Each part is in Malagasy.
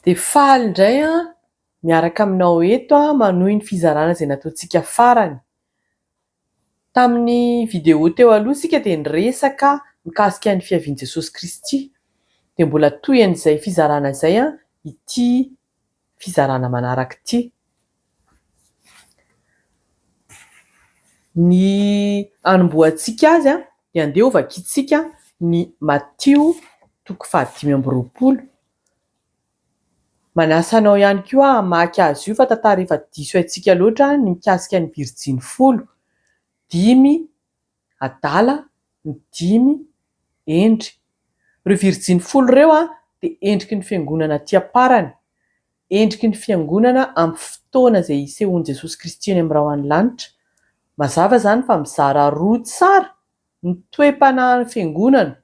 Dia faly indray aho miaraka aminao eto manohy ny fizarana izay nataontsika farany. Tamin'ny vidéo teo aloha isika dia niresaka mikasika ny fiavian'i Jesosy Kristy. Dia mbola tohin'izay fizarana izay ity fizarana manaraka ity. Ny hanombohantsika azy dia andeha hovakintsika ny Matio toko fahadimy amby 20. Manasa anao ihany koa aho hamaky azy io fa tantara efa diso haintsika loatra ny mikasika ny virjiny folo, dimy adala, ny dimy hendry. Ireo virjiny folo ireo dia endriky ny fiangonana aty am-parany, endriky ny fiangonana amin'ny fotoana izay hisehoan'i Jesosy Kristy eny amin'ny rahon'ny lanitra. Mazava izany fa mizara roa tsara ny toe-panahin'ny fiangonana.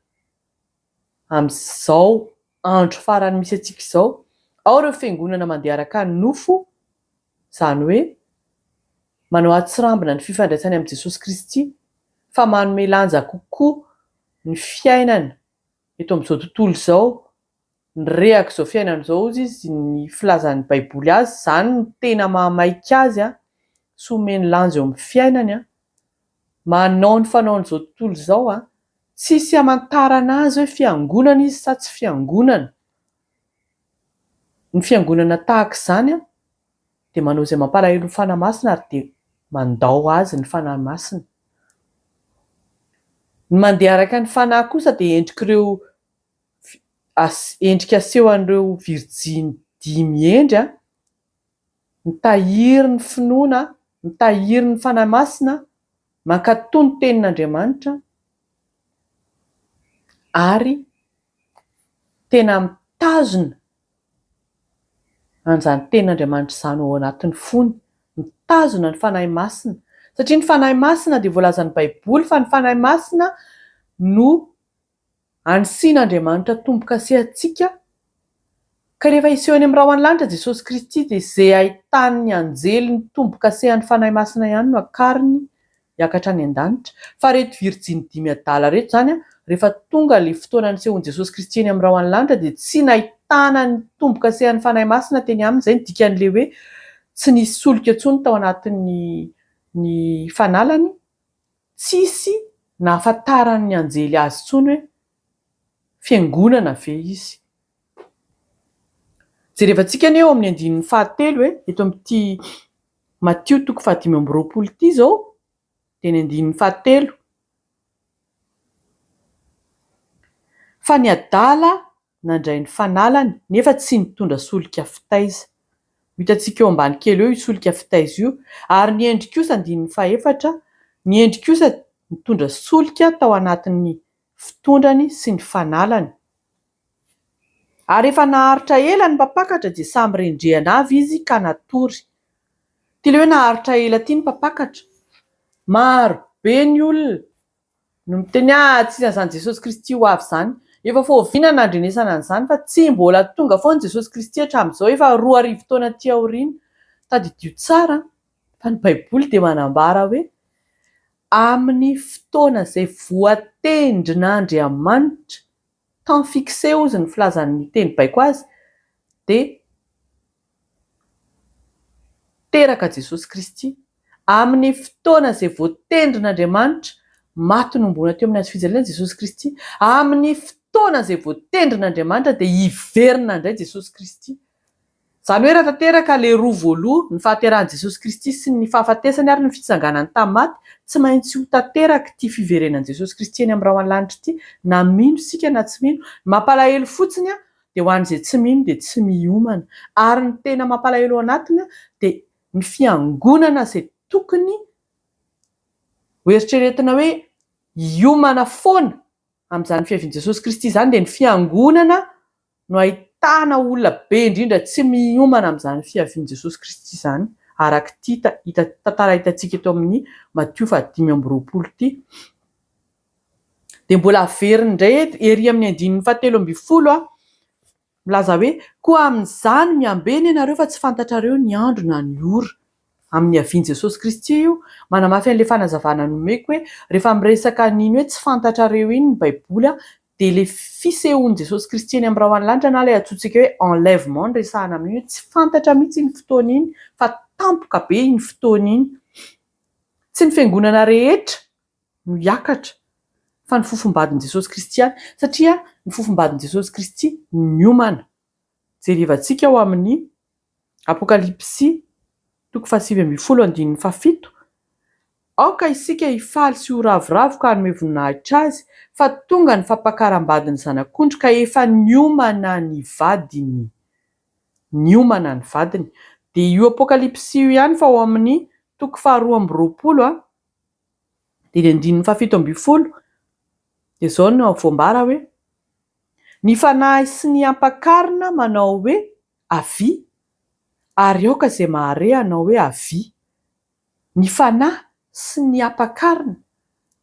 amin'izao andro farany misy antsika izao, ao ireo fiangonana mandeha araka ny nofo, izany hoe manao atsirambina ny fifandraisany amin'i Jesosy Kristy, fa manome lanja kokoa ny fiainana eto amin'izao tontolo izao, ny rehak'izao fiainana izao hozy izy, ny filazan'ny Baiboly azy, izany no tena mahamaika azy sy omeny lanja eo amin'ny fiainany. Manao ny fanaon'izao tontolo izao an! Tsisy hamantarana azy hoe fiangonana izy sa tsy fiangonana. Ny fiangonana tahaka izany an, dia manao izay mampalahelo ny Fanahy Masina ary dia mandao azy ny Fanahy Masina. Ny mandeha araka ny Fanahy kosa dia endrik'ireo endrika asehon'ireo virjiny dimy hendry an, mitahiry ny finoana, mitahiry ny Fanahy Masina, mankatò ny Tenin'Andriamanitra ary tena mitazona an'izany Tenin'Andriamanitra izany ao anatin'ny fony, mitazona ny Fanahy Masina. Satria ny Fanahy Masina dia voalazan'ny Baiboly fa ny Fanahy Masina no Anisian'Andriamanitra tombo-kase antsika, ka rehefa hiseho eny amin'ny rahon'ny lanitra Jesosy Kristy dia izay ahitan'ny anjely ny tombo-kasehan'ny Fanahy Masina ihany no akariny hiakatra any an-danitra. Fa ireto virjiny dimy adala ireto izany, rehefa tonga ilay fotoana nisehoan'i Jesosy Kristy eny amin'ny rahon'ny lanitra dia tsy nahitana ny tombo-kasehan'ny Fanahy Masina teny aminy, izay no dikan'ilay hoe tsy nisy solika intsony tao anatin'ny ny fanalany. Tsisy nahafantaran'ny anjely azy intsony hoe fiangonana ve izy. Jerevantsika anie eo amin'ny andininy fahatelo e, eto amin'ity Matio toko fahadimy amby 20 ity izao, dia ny andininy fahatelo. Fa ny adala nandray ny fanalany nefa tsy nitondra solika fitaiza. Ho hitantsika eo ambany kely eo io solika fitaiza io. Ary ny hendry kosa, andininy fahefatra, ny hendry kosa nitondra solika tao anatin'ny fitondrany sy ny fanalany. Ary rehefa naharitra ela ny mpampakatra dia samy rendrehana avy izy ka natory. Ity ilay hoe naharitra ela ity ny mpampakatra. Maro be ny olona no miteny ah tsy an'izany Jesosy Kristy ho avy izany. Efa fahoviana nandrenesana an'izany fa tsy mbola tonga foana Jesosy Kristy hatramin'izao, efa 2000 taona aty aoriana. Tadidio tsara fa ny Baiboly dia manambara hoe amin'ny fotoana izay voatendrin'Andriamanitra, temps fixé hozy ny filazan'ny teny baiko azy, dia Teraka Jesosy Kristy. Amin'ny fotoana izay voatendrin'Andriamanitra, maty nohomboana teo amin'ny hazo fijaliana Jesosy Kristy. Amin'ny fotoana izay voatendrin'Andriamanitra dia hiverina indray Jesosy Kristy. Izany hoe raha tanteraka ilay roa voaloha, ny fahaterahan'i Jesosy Kristy sy ny fahafatesany ary ny fitsanganany tamin'ny maty, tsy maintsy ho tanteraka ity fiverenan'i Jesosy Kristy eny amin'ny rahona lanitra ity, na mino isika na tsy mino. Ny mampalahelo fotsiny dia ho an'izay tsy mino dia tsy miomana. Ary ny tena mampalahelo ao anatiny dia ny fiangonana izay tokony ho eritreretina hoe hiomana foana amin'izany fiavian'i Jesosy Kristy izany dia ny fiangonana no ahitana olona be indrindra tsy miomana amin'izany fiavian'i Jesosy Kristy izany araka ity tantara hitantsika eto amin'ny Matio faha 25 ity. Dia mbola averiny indray eto, ery amin'ny andininy fahatelo ambin'ny folo, milaza hoe, Koa amin'izany miambena ianareo fa tsy fantatrareo ny andro na ny ora. Amin'ny niavian'i Jesosy Kristy io. Manamafy an'ilay fanazavana nomeko hoe, rehefa miresaka an'iny hoe tsy fantatrareo iny ny Baiboly, Dia ilay fisehoan'i Jesosy Kristy eny amin'ny rahona lanitra na ilay antsointsika hoe enlèvement no resahana amin'iny hoe tsy fantatra mihitsy iny fotoana iny fa tampoka be iny fotoana iny. Tsy ny fiangonana rehetra no hiakatra fa ny fofombadin'i Jesosy Kristy ihany satria ny fofombadin'i Jesosy Kristy niomana. Jerevantsika ao amin'ny Apokalypsy toko fahasivy ambin'ny folo andininy fahafito, Aoka isika hifaly sy ho ravoravo ka hanome voninahitra Azy, fa tonga ny fampakaram-badin'ny Zanak'ondry ka efa niomana ny vadiny. Niomana ny vadiny. Dia io Apokalypsy io ihany fa ao amin'ny toko faharoa amby roapolo dia ny andininy fahafito ambin'ny folo dia izao no voambara hoe, Ny Fanahy sy ny ampakarina manao hoe, Avia! Ary aoka izay mahare hanao hoe, Avia! Ny Fanahy sy ny ampakarina,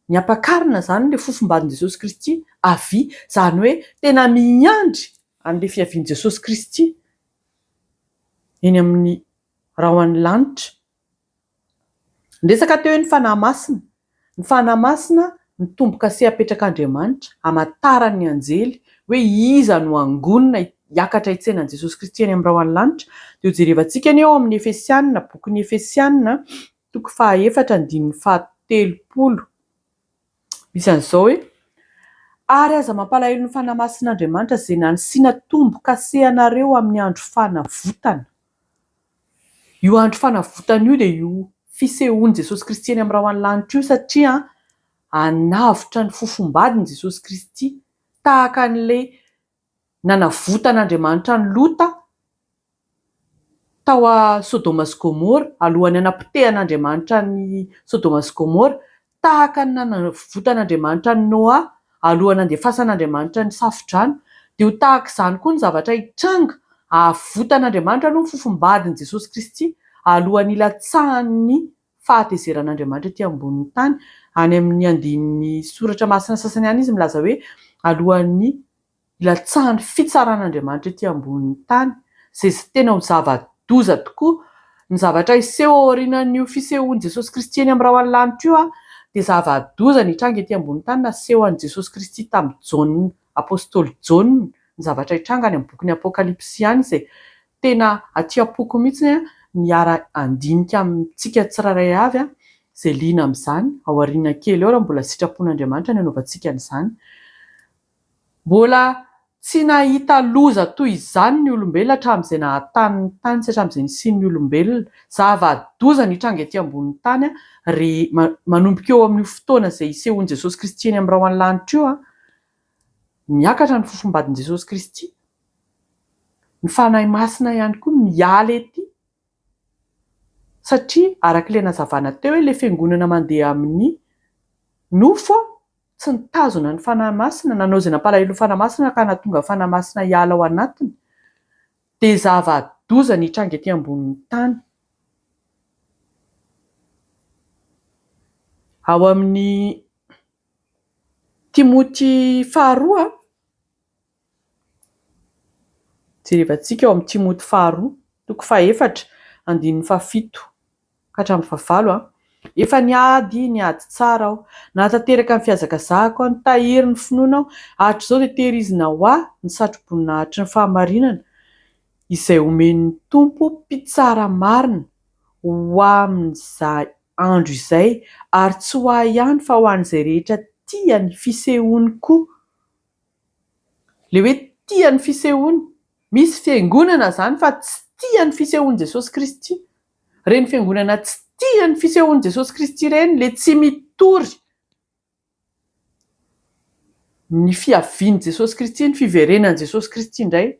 ny ampakarina izany ilay fofombadin'i Jesosy Kristy, avia! Izany hoe tena miandry an'ilay fiavian'i Jesosy Kristy eny amin'ny rahon'ny lanitra. Niresaka teo hoe ny Fanahy Masina. Ny Fanahy Masina ny tombo-kase apetrak'Andriamanitra hamantarany ny anjely hoe iza no hangonina hiakatra hitsena an'i Jesosy Kristy any amin'ny rahon'ny lanitra. Dia hojerevantsika anie ao amin'ny Efesiana, bokin'ny Efesiana, toko fahaefatra andininy fahatelopolo. Misy an'izao hoe, Ary aza mampalahelo ny Fanahy Masin'Andriamanitra izay nanisiana tombo-kase anareo amin'ny andro fanavotana. Io andro fanavotana io dia io fisehoan'i Jesosy Kristy eny amin'ny rahon'ny lanitra io satria hanavotra ny fofombadiny Jesosy Kristy tahaka an'ilay nanavotan'Andriamanitra an'i Lota tao Sodoma sy Gomora alohan'ny hanapotehan'Andriamanitra an'i Sodoma sy Gomora, tahaka ny nanavotan'Andriamanitra an'i Noa alohan'ny handefasan'Andriamanitra ny safo-drano, dia ho tahaka izany koa ny zavatra hitranga hahavotan'Andriamanitra aloha ny fofombadin'i Jesosy Kristy alohan'ny hilatsahan'ny fahatezeran'Andriamanitra ety ambonin'ny tany. Any amin'ny andininy soratra masina sasany any izy milaza hoe alohan'ny hilatsahan'ny fitsaran'Andriamanitra ety ambonin'ny tany, izay tena ho zava-doza tokoa. Ny zavatra hiseho aorianan'io fisehoan'i Jesosy Kristy eny amin'ny rahon'ny lanitra io dia zava-doza ny hitranga ety ambonin'ny tany naseho an'i Jesosy Kristy tamin'i Jaona, apostoly Jaona, ny zavatra hitranga any amin'ny bokin'ny Apokalypsy any izay tena aty am-poko mihitsy ny hiara-handinika amintsika tsirairay avy izay liana amin'izany aoriana kely eo raha mbola sitrapon'Andriamanitra ny hanaovantsika an'izany. Mbola tsy nahita loza toy izany ny olombelona hatramin'izay nahatany ny tany sy hatramin'izay nisian'ny olombelona. Zava-doza ny hitranga ety ambonin'ny tany re manomboka eo amin'io fotoana izay hisehoan'i Jesosy Kristy eny amin'ny rahon'ny lanitra io. Miakatra ny fofombadin'i Jesosy Kristy. Ny Fanahy Masina ihany koa miala ety satria araka ilay nazavana teo hoe ilay fiangonana mandeha amin'ny nofo tsy nitazona ny Fanahy Masina, nanao izay nampalahelo ny Fanahy Masina ka nahatonga ny Fanahy Masina hiala ao anatiny, dia zava-doza ny hitranga ety ambonin'ny tany. Ao amin'ny Timoty faharoa, Jerevantsika ao amin'ny Timoty faharoa, toko fahefatra, andininy fahafito ka hatramin'ny fahavalo. Efa niady ny ady tsara aho, nahatanteraka ny fihazakazahako aho, nitahiry ny finoana aho, hatrizao dia tehirizina ho ahy ny satroboninahitry ny fahamarinana, izay omen'ny Tompo mpitsara marina ho amin'izay andro izay, ary tsy ho ahy ihany fa ho an'izay rehetra tia ny fisehoany koa. Ilay hoe tia ny fisehoany. Misy fiangonana izany fa tsy tia ny fisehoan'i Jesosy Kristy. Ireny fiangonana tsy tia ny fisehoan'i Jesosy Kristy ireny, ilay tsy mitory ny fiavian'i Jesosy Kristy, ny fiverenan'i Jesosy Kristy indray.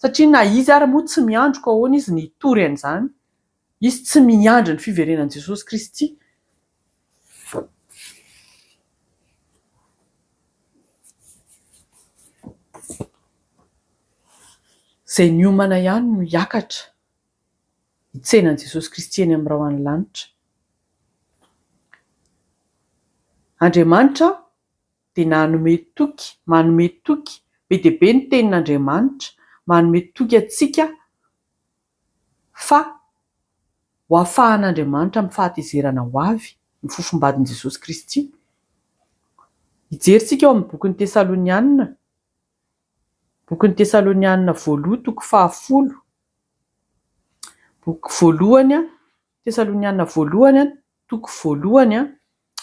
Satria na izy ary moa tsy miandry koa ahoana izy no hitory an'izany. Izy tsy miandry ny fiverenan'i Jesosy Kristy. Izay niomana ihany no hiakatra hitsena an'i Jesosy Kristy eny amin'ny rahon'ny lanitra. Andriamanitra dia nanome toky, manome toky, be dia be ny tenin'Andriamanitra manome toky antsika fa ho afahan'Andriamanitra amin'ny fahatezerana ho avy ny fofombadin'i Jesosy Kristy. Hijery isika ao amin'ny bokin'ny Tesalonianina. Bokin'ny Tesalonianina voaloha toko fahafolo. Boky voalohany, Tesalonianina voalohany toko voalohany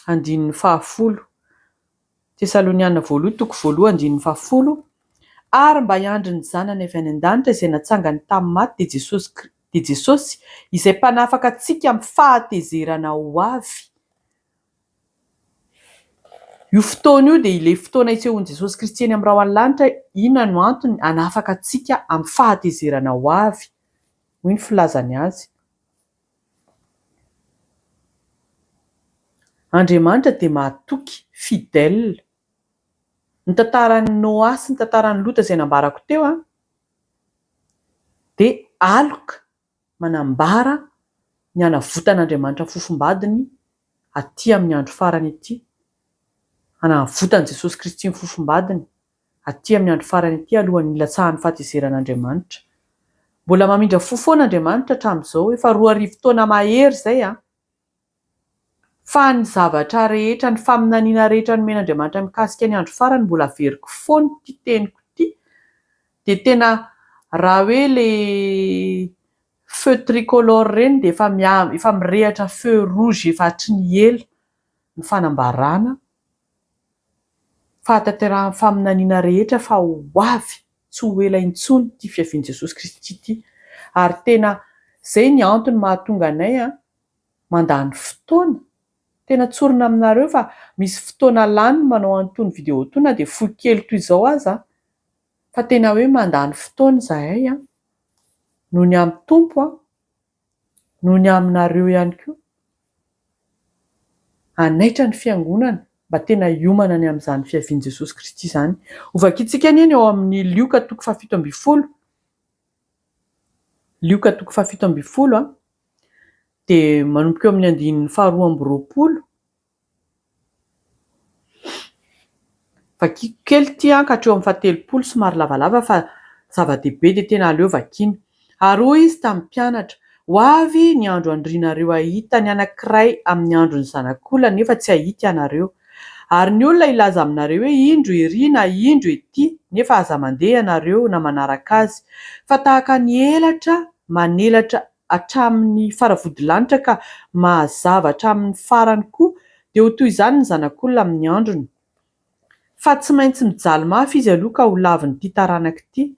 andininy fahafolo. Tesalonianina voalohany toko voalohany andininy fahafolo. Ary mba hiandry ny Zanany avy any an-danitra izay natsangany tamin'ny maty dia Jesosy dia Jesosy izay mpanafaka antsika amin'ny fahatezerana ho avy. Io fotoana io dia ilay fotoana hisehoan'i Jesosy Kristy eny amin'ny rahona lanitra, inona no antony? Hanafaka antsika amin'ny fahatezerana ho avy, hoy ny filazany azy. Andriamanitra dia mahatoky, fidèle. Ny tantaran'i Noa sy ny tantaran'i Lota izay nambarako teo dia aloka manambara ny hanavotan'Andriamanitra ny fofombadiny aty amin'ny andro farany ity, hanavotan'i Jesosy Kristy ny fofombadiny aty amin'ny andro farany ity alohan'ny hilatsahan'ny fahatezeran'Andriamanitra. Mbola mamindra fo foana Andriamanitra hatramin'izao, efa 2000 taona mahery izay an! Fa ny zavatra rehetra, ny faminaniana rehetra nomen'Andriamanitra mikasika ny andro farany mbola averiko foana ity teniko ity, dia tena raha hoe le feu tricolore ireny dia efa efa mirehatra feu rouge efa hatry ny ela ny fanambarana fahatanterahan'ny faminaniana rehetra fa ho avy tsy ho ela intsony ity fiavian'i Jesosy Kristy ity ary tena izay ny antony mahatonga anay mandany fotoana tena tsorina aminareo fa misy fotoana lany manao an'itony vidéo itony na dia fohy kely toy izao aza fa tena hoe mandany fotoana izahay an! Noho ny amin'ny Tompo an! Noho ny aminareo ihany koa. Hanaitra ny Fiangonana mba tena hiomana ny amin'izany fiavian'i Jesosy Kristy izany. Hovakintsika anie ny ao amin'ny Lioka toko faha-17. Lioka toko faha-17 an! Dia manomboka eo amin'ny andininy faha-22. Vakiko kely ity an, ka hatreo amin'ny fahatelopolo, somary lavalava fa zava-dehibe dia tena aleo vakiana. Ary hoy izy tamin'ny mpianatra, Ho avy ny andro handrianareo hahita ny anankiray amin'ny andron'ny Zanak'olona, nefa tsy hahita ianareo. Ary ny olona hilaza aminareo hoe, Indro ery na indro ety, nefa aza mandeha ianareo na manaraka azy. Fa tahaka ny elatra manelatra hatramin'ny faravodilanitra ka mahazava hatramin'ny farany koa, dia ho toy izany ny Zanak'olona amin'ny androny. Fa tsy maintsy mijaly mafy izy aloha ka ho lavin'ity taranaka ity.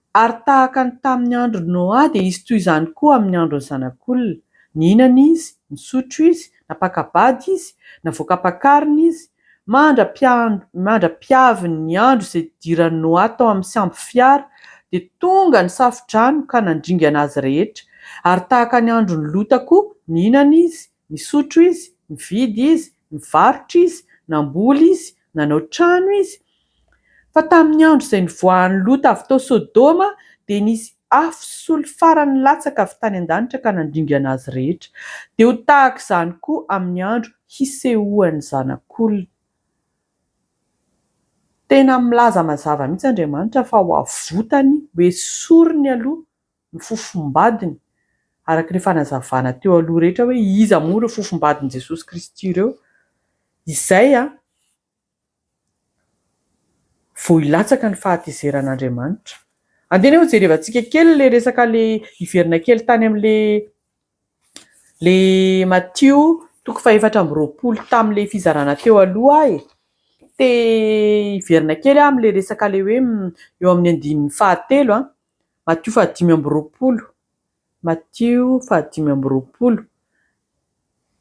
Ary tahaka ny tamin'ny andron'i Noa dia hisy toy izany koa amin'ny andron'ny Zanak'olona. Nihinana izy, nisotro izy, nampaka-bady izy, navoaka ampakarina izy, Mandra-piavin'ny andro izay nidiran'i Noa tao amin'ny sambo fiara, dia tonga ny safo-drano ka nandringana azy rehetra. Ary tahaka ny andron'i Lota koa, nihinana izy, nisotro izy, nividy izy, nivarotra izy, namboly izy, nanao trano izy. Fa tamin'ny andro izay nivoahan'i Lota avy tao Sodoma, dia nisy afo sy solifara nilatsaka avy tany an-danitra ka nandringana azy rehetra. Dia ho tahaka izany koa amin'ny andro hisehoan'ny Zanak'olona. Tena milaza mazava mihitsy Andriamanitra fa ho avotany, hoesoriny aloha ny fofombadiny, araka ilay fanazavana teo aloha rehetra hoe iza moa ireo fofombadin'i Jesosy Kristy ireo. Izay vao hilatsaka ny fahatezeran'Andriamanitra. Andeha anie hojerevantsika kely ilay resaka ilay hiverina kely tany amin'ilay ilay Matio toko faha-24 tamin'ilay fizarana teo aloha aho e. Te hiverina kely aho amin'ilay resaka ilay hoe eo amin'ny andininy fahatelo an. Matio faha-25. Matio faha-25.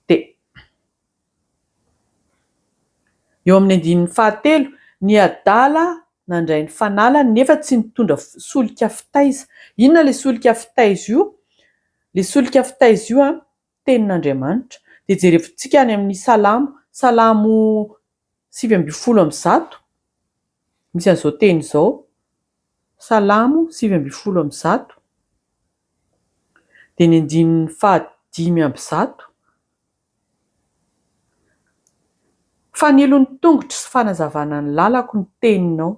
Dia. Eo amin'ny andininy fahatelo, ny adala nandray ny fanalany nefa tsy nitondra solika fitaiza. Inona ilay solika fitaiza io? Ilay solika fitaiza io an, tenin'Andriamanitra. Dia jerevintsika any amin'ny Salamo, Salamo 119, misy an'izao teny izao, Salamo 119, dia ny andininy faha-105. Fanilo ny tongotro sy fanazavana ny lalako ny teninao.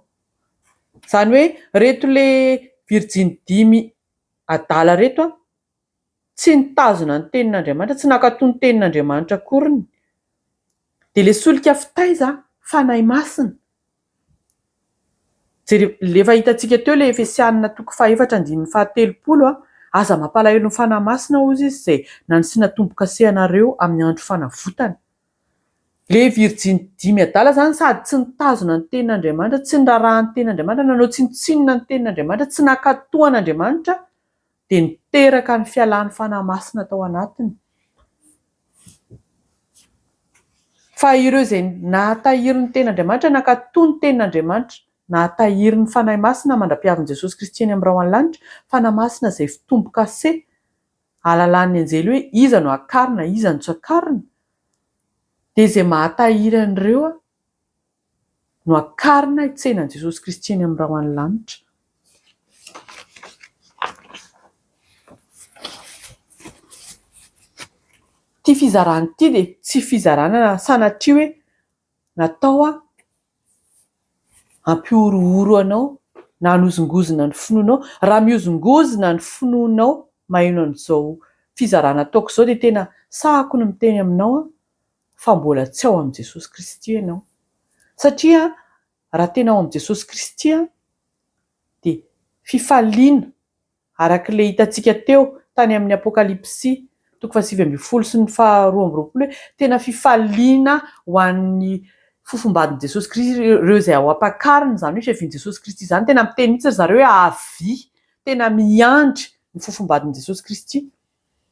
Izany hoe reto le virjiny dimy adala reto an, tsy nitazona ny tenin'Andriamanitra, tsy nankatò ny tenin'Andriamanitra akoriny. Dia le solika fitaiza, Fanahy Masina. Jereo, efa hitantsika teo ilay Efesianina toko fahefatra andininy fahatelopolo a, aza mampalahelo ny Fanahy Masina hozy izy izay nanisiana tombo-kase anareo amin'ny andro fanavotana. Ilay virjiny dimy adala izany sady tsy nitazona ny tenin'Andriamanitra, tsy niraharaha ny tenin'Andriamanitra, nanao tsinontsinona ny tenin'Andriamanitra, tsy nankatò an'Andriamanitra, dia niteraka ny fialan'ny Fanahy Masina tao anatiny. Fa ireo izay nahatahiry ny tenin'Andriamanitra, nankatò ny tenin'Andriamanitra, nahatahiry ny Fanahy Masina mandra-piavin'i Jesosy Kristy eny amin'ny rahon'ny lanitra, Fanahy Masina izay fitombo-kase, ahalalan'ny anjely hoe iza no hakarina, iza no tsy hakarina, dia izay mahatahiry an'ireo no hakarina hitsena an'i Jesosy Kristy eny amin'ny rahon'ny lanitra. Ity fizarana ity dia tsy fizarana sanatria hoe natao hampihorohoro anao na hanozongozona ny finoanao. Raha mihozongozona ny finoanao maheno an'izao fizarana ataoko izao dia tena sahako ny miteny aminao fa mbola tsy ao amin'i Jesosy Kristy ianao. Satria raha tena ao amin'i Jesosy Kristy dia fifaliana araka ilay hitantsika teo tany amin'ny Apokalypsy toko faha-19 sy ny faha-22 hoe tena fifaliana ho an'ny fofombadin'i Jesosy Kristy ireo izay ao am-pakarina izany hoe fiavian'i Jesosy Kristy izany. Tena miteny mihitsy ry zareo hoe avia, tena miandry ny fofombadin'i Jesosy Kristy.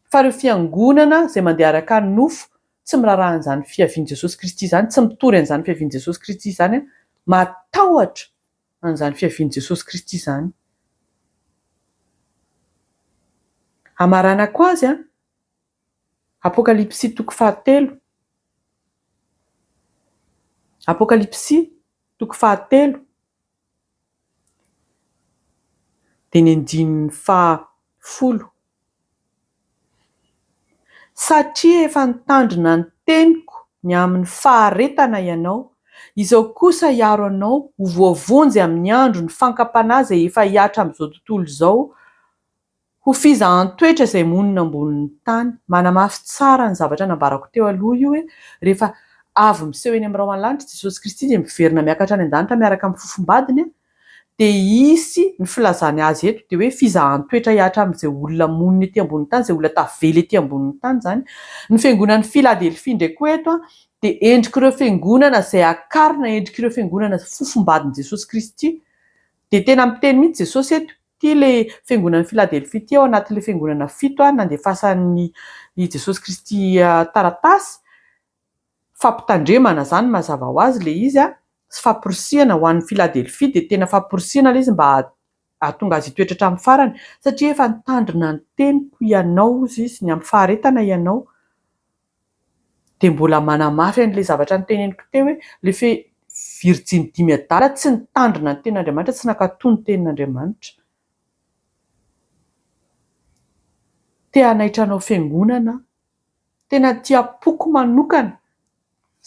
Fa ireo fiangonana izay mandeha araka ny nofo tsy miraharaha an'izany fiavian'i Jesosy Kristy izany, tsy mitory an'izany fiavian'i Jesosy Kristy izany, matahotra an'izany fiavian'i Jesosy Kristy izany. Hamaranako azy an, Apokalypsy toko fahatelo, Apokalypsy toko fahatelo, dia ny andininy fahafolo. Satria efa nitandrina ny teniko ny amin'ny faharetana ianao, izao kosa hiaro anao ho voavonjy amin'ny andron'ny fankam-panahy izay efa hihatra amin'izao tontolo izao, ho fizahan-toetra izay monina ambonin'ny tany. Manamafy tsara ny zavatra nambarako teo aloha io hoe rehefa avy miseho eny amin'ny rahona lanitra Jesosy Kristy dia miverina miakatra any an-danitra miaraka amin'ny fofombadiny dia hisy ny filazany azy eto dia hoe fizahan-toetra hihatra amin'izay olona monina ety ambonin'ny tany, izay olona tavela ety ambonin'ny tany izany. Ny fiangonan'i Filadelfia indray koa eto dia endrik'ireo fiangonana izay akarina, endrik'ireo fiangonana fofombadin'i Jesosy Kristy. Dia tena miteny mihitsy Jesosy eto, ity ilay fiangonan'i Filadelfia ity ao anatin'ilay fiangonana fito nandefasan'i Jesosy Kristy taratasy, fampitandremana izany mazava ho azy ilay izy sy famporisihana ho an'i Filadelfia dia tena famporisihana ilay izy mba hahatonga azy hitoetra hatramin'ny farany satria efa nitandrina ny teniko ianao hozy izy ny amin'ny faharetana ianao dia mbola manamafy an'ilay zavatra noteneniko teo hoe ilay fe virjiny dimy adala tsy nitandrina ny tenin'Andriamanitra, tsy nankatò ny tenin'Andriamanitra. Te hanaitra anao fiangonana aho. Tena aty am-poko manokana.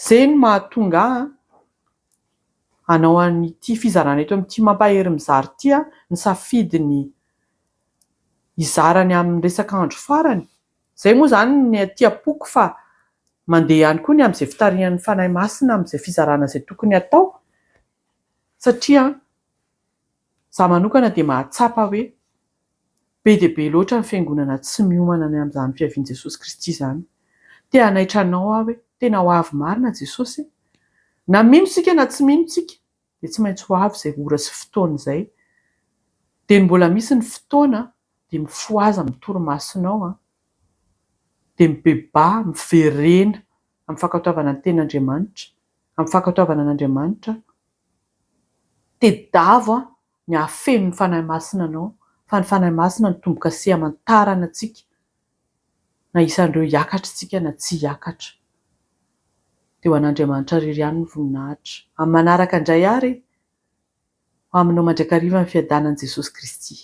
Izay no mahatonga ahy hanao an'ity fizarana eto amin'ity Mampahery Mizara ity, nisafidy ny hizara ny amin'ny resaka andro farany. Izay moa izany ny aty am-poko fa mandeha ihany koa ny amin'izay fitarihan'ny Fanahy Masina amin'izay fizarana izay tokony hatao satria izaho manokana dia mahatsapa hoe be dia be loatra ny fiangonana tsy miomana ny amin'izany fiavian'i Jesosy Kristy izany. Te hanaitra anao aho hoe tena ho avy marina Jesosy e! Na mino isika na tsy mino isika dia tsy maintsy ho avy izay ora sy fotoana izay. Dia ny mbola misy ny fotoana dia mifohaza amin'ny torimasonao an! Dia mibebaha, miverena amin'ny fankatoavana ny tenin'Andriamanitra, amin'ny fankatoavana an'Andriamanitra, tedavo an ny hahafeno ny Fanahy Masina anao, fa ny Fanahy Masina no tombo-kase hamantarana antsika na isan'ireo hiakatra isika na tsy hiakatra. Dia ho an'Andriamanitra irery ihany ny voninahitra. Amin'ny manaraka indray àry e! Ho aminao mandrakariva ny fiadanan'i Jesosy Kristy.